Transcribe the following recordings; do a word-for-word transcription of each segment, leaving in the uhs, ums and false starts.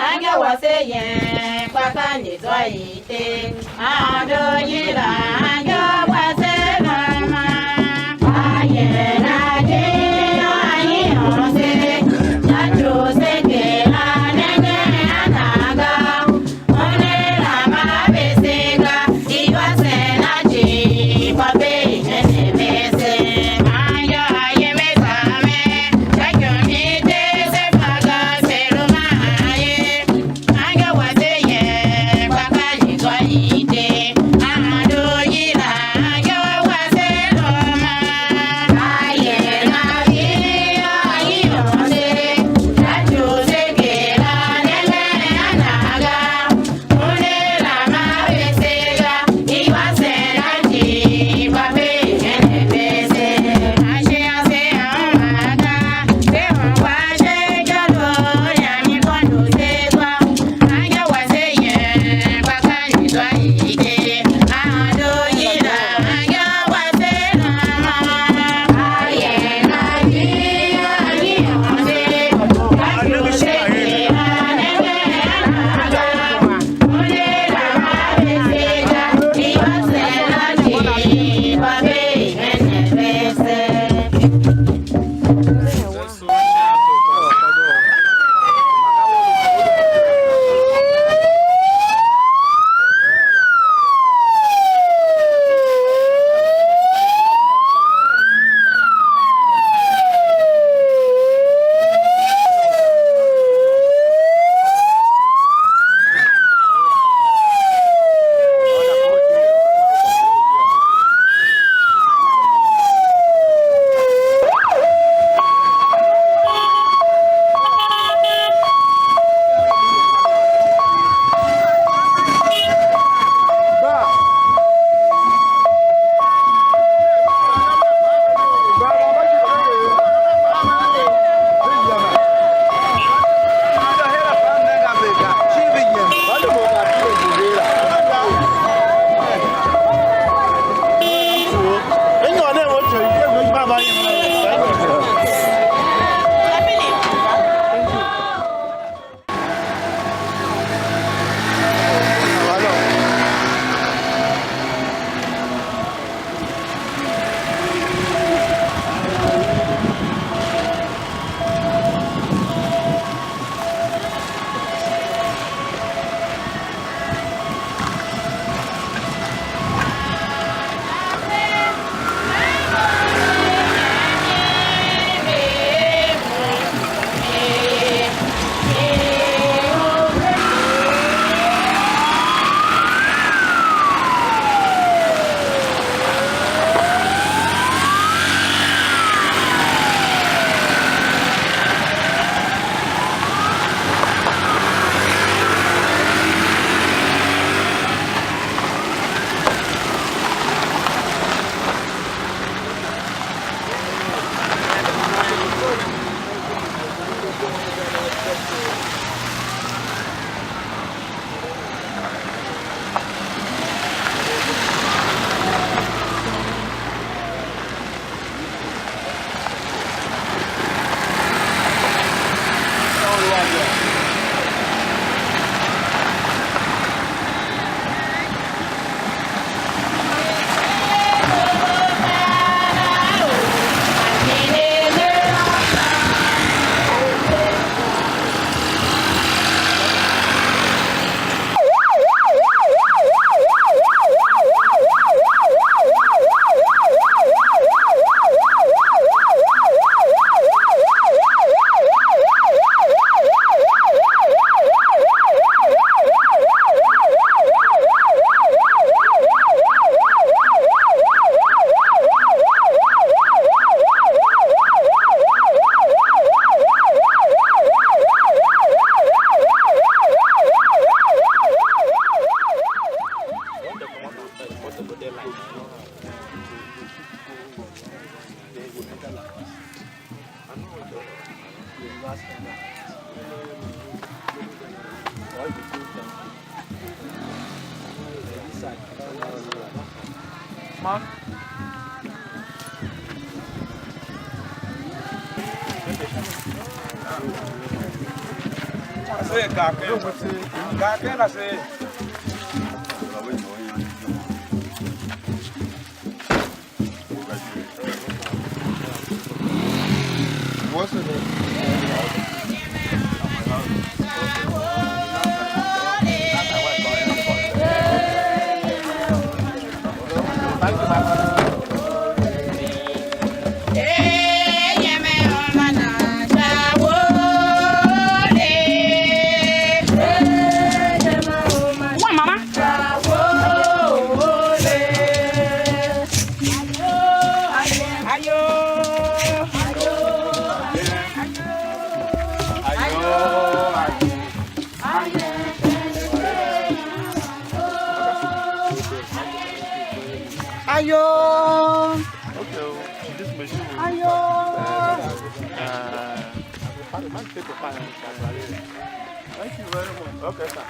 Ange wase yen, kpa ka nyi zwa i te? Ando yila ange wase mama. Aye na je, aye onse, na tose ke la nenge anaga. Onera ma vese ga, iwasen a ci, kwa pe ihene vese. Aya ye me za me, sha ityom i te se fa ga, se lu ma ye. Ange wase ye, kpa ka nyi zwa i te? Ando yila ange wase loma. Aye na vi, aye onse, sha ci u se kera ne me anaga. Unera ma vese ga, iwasen a ci, kpa pe ihene vese. Ashe ase a uma ga, se ungwa ashe ikônough, yam i kondo se zwa. Ange wase yen, kpa ka nyi zwa i te. Ando yila, ange wase loma. Aye na ji, anyi onse, ka ci u se kera ne me anaga. Hey, kaa ken, kaa ken ase. What's the name? One, mama. Ayo, ayo, ayo, ayo. Ayo. Okay, this machine will ayo. Uh, thank you very much. Okay, sir.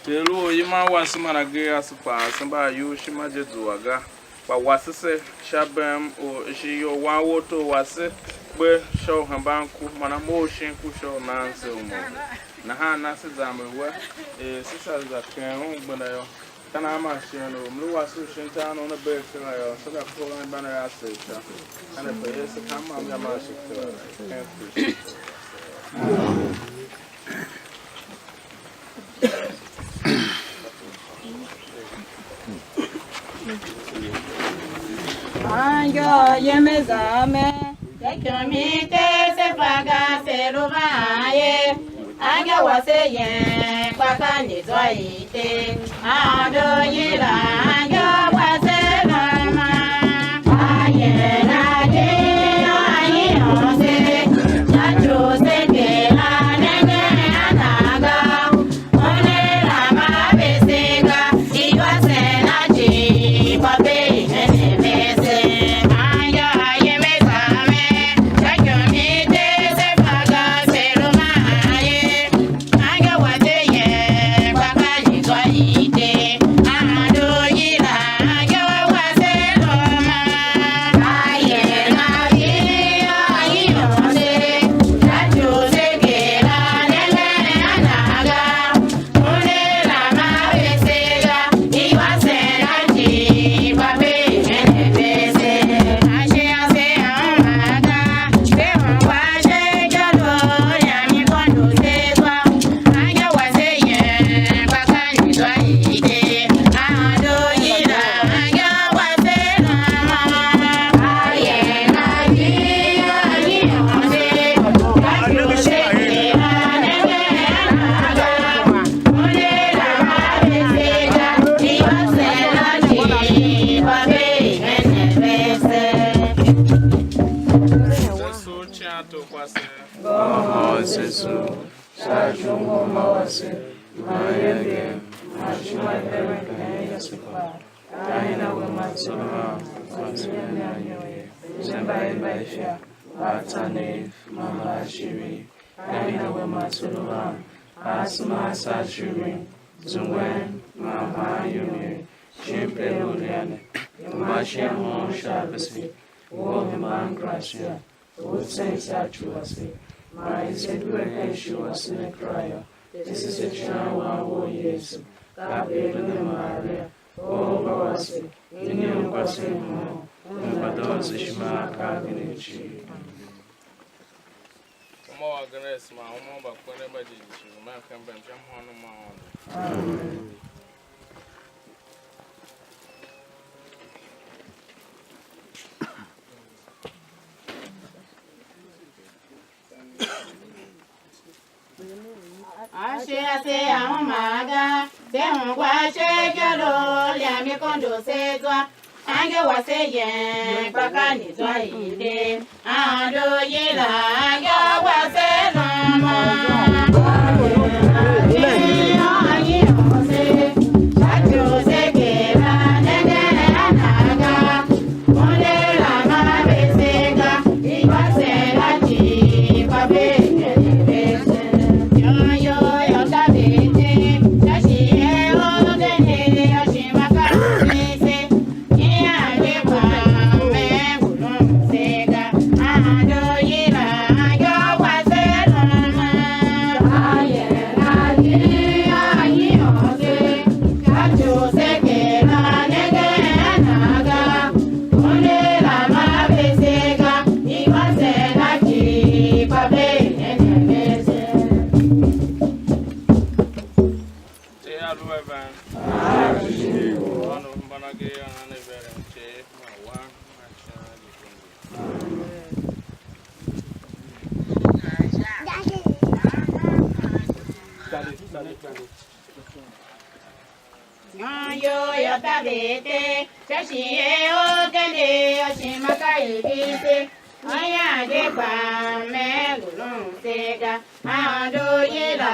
Ter u oryiman wase man agee ase kpaa, se mba a iyol ishima je zua ga. Kpa wase se sha bem u shi ior wan wou tor wase kpe sha u hemban ku, man a mough shin ku sha u nan se uma. Nahan na se zamber we, er se sa za keghen un gbenda yô, ka nan man shighe u mlu wase u shin tar u una bee kera yô, se za kohol anmgbianev asev sha. Ka ne pe Yesu ka môm ya man shi kera ken Kristu. Anjô yem a za a me, sha ityom i Ter se fa ga, se lu van ye. Anjô wase yen, kpa ka ni zwa i Ter. Aôndo yila anjô wase lôma. Ayen a di a nyi se, sha ci u se kera nengen a na ga. Gomhôôn Yesu, sha ci u ngômba wase, man iyange, man ishima i heren keghen yase kpaa, ka hen a we man tsoron, man se yem a iyol ye, se mba i mba i fa, mba a tsanev, man mba a shighe, ka hen a we man tsoron, asema a saa shighe, zungwen, man haan iyol ye, shin pe u rian ne, u ma shin ahon sha vese, u u hemban gracia, u tsen sha ci wase, man i se due ken ishu wase ne kera yô, tese se sha wan wou Yesu, kape i lu ne Maria, or mba wase, i ne ungwa se mhôôn, u hemba doo se ishima a akaa agenev cii. Uma u Agnes man uma u mbakpenev mba jighjigh cii, u mem ken mbem sha mhôôn u ma Aôndo. Amen. Ashe ase a uma ga, se ungwa ashe ikônough, liam ikondo se zwa. Ange wase yen, kpa ka ni zwa i de. Aôndo yila ange wase lômô. Nyon iyol yô, taver Ter, sha ci er orgen er a shima ka i vihi se, ian je gba me ngu lun se ga. Aôndo yila